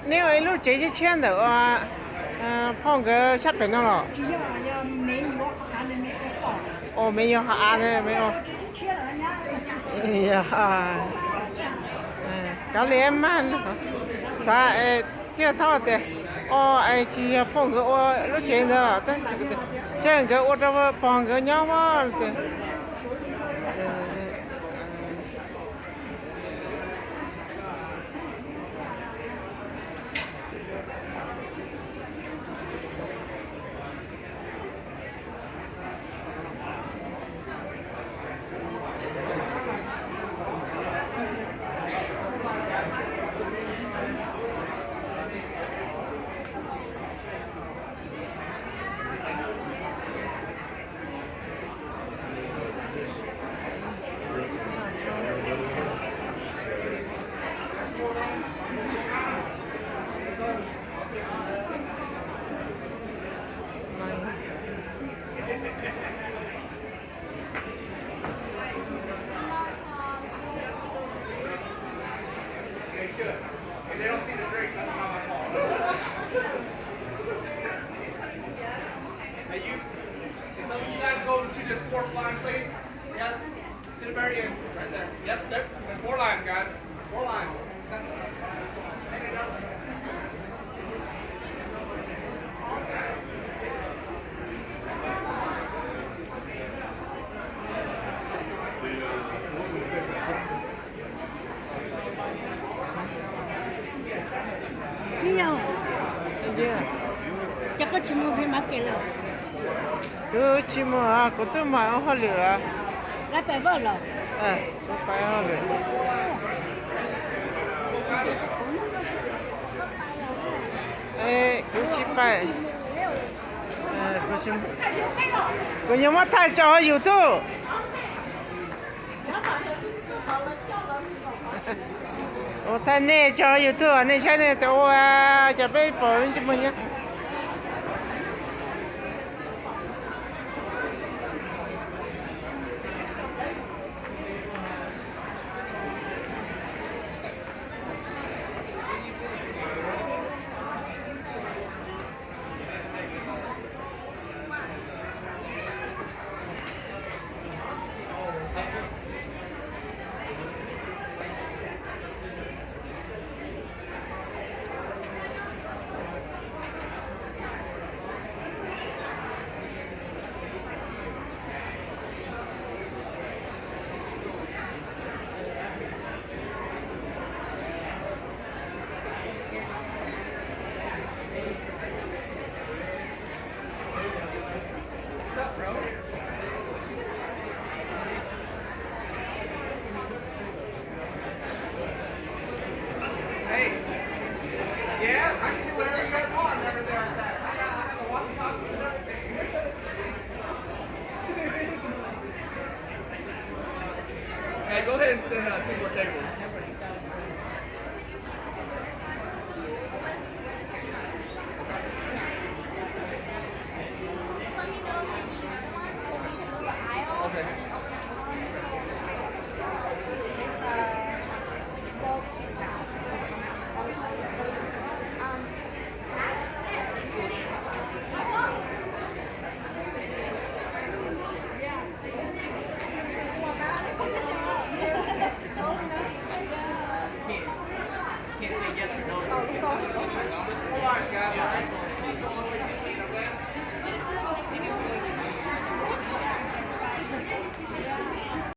Neb ua ib lub tsev tshiab tshiab ntawm phauj nkawd sab pem no los? Ua me yog qhov av me ua. Kav liam mas, xav tiag thaub tias, o, es tsis yog phauj nkawd ua lub tsev ntawd, tsam nkawd ua rau pog nkawd nyob mas. Hey, you, can some of you guys go to this fourth line, please? Yes? To the very end, right there. Yep, there, there's four lines, guys. Four lines. Ib yog, ces koj tsis mus pem Maiv Kev los? Kuv tsis mus, kuv twb mus ua hauj lwm. Lawv pem Vaj los? Kuv pem hauj lwm. Kuv tsis pem. Kuv yuav muab thaij tso hauv YouTube. Ua thaij nej tso hauv YouTube, nej saib nej tias ua cas peb pom tsis muaj nyob. Hey. Yeah, I can do whatever you guys want over there at that. I got, I got the walkie-talkies and everything. Hey, go ahead and send uh, two more tables.